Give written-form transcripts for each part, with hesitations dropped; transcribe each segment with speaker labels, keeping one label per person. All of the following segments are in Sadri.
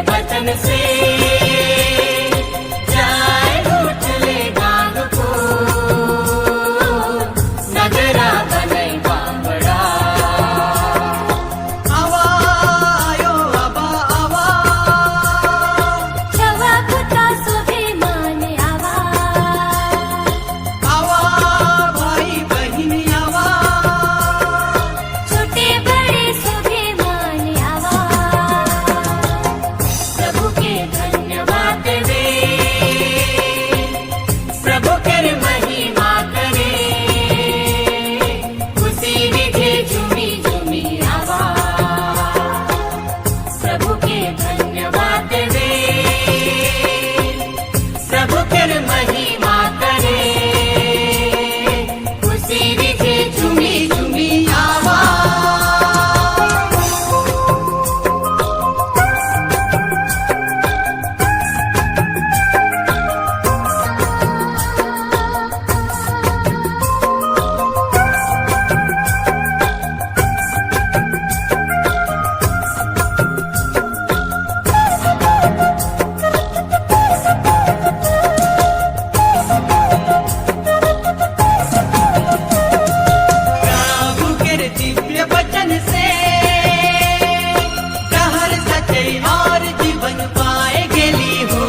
Speaker 1: वचन से जाय उठले गांग को नगरा बने बांबड़ा।
Speaker 2: आवा आयो आबा आवा।
Speaker 3: छवा खुटा सुभिमान आवा।
Speaker 2: आवा भाई बहिन आवा।
Speaker 3: छोटे बड़े सुभिमान आवा।
Speaker 1: प्रभु के धन्यवाद वे, प्रभु कर महिमा करे, खुशी विधि झूमी झूमी आवा। प्रभु के धन्यवाद वे, प्रभु कर महिमा करे, खुशी विधि झूमी झूमी आवा।
Speaker 2: प्रभु के दिव्य वचन से कहर सचै और जीवन पाए गेली हो।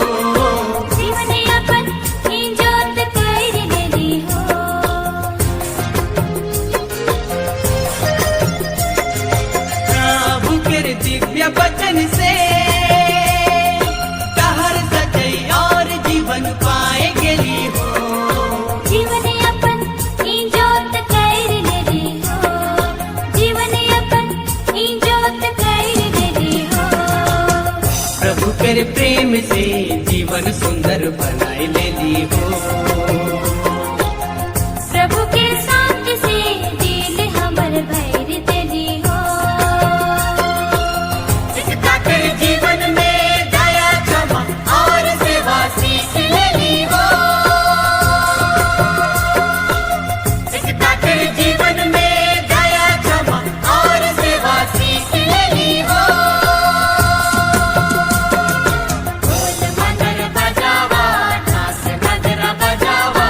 Speaker 3: जीवन अपन इंजोत कर लेली हो।
Speaker 2: प्रभु के दिव्य वचन से कहर सचै और जीवन पाए गेली हो।
Speaker 3: जीवन अपन इंजोत कर लेली हो। जीवन अपन इंजोत कर लेली हो।
Speaker 2: प्रभु के प्रेम से जीवन सुंदर बनाए लेली हो।
Speaker 3: प्रभु के साथ से दिल हमर भर देली हो।
Speaker 1: सिखता कर जीवन में दया क्षमा और सेवा सीख लेली हो। सिखता कर जीवन में दया क्षमा और सेवा सीख लेली हो। ढोल मदर बजावा, ढास नगरा बजावा।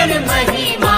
Speaker 1: कर महिमा।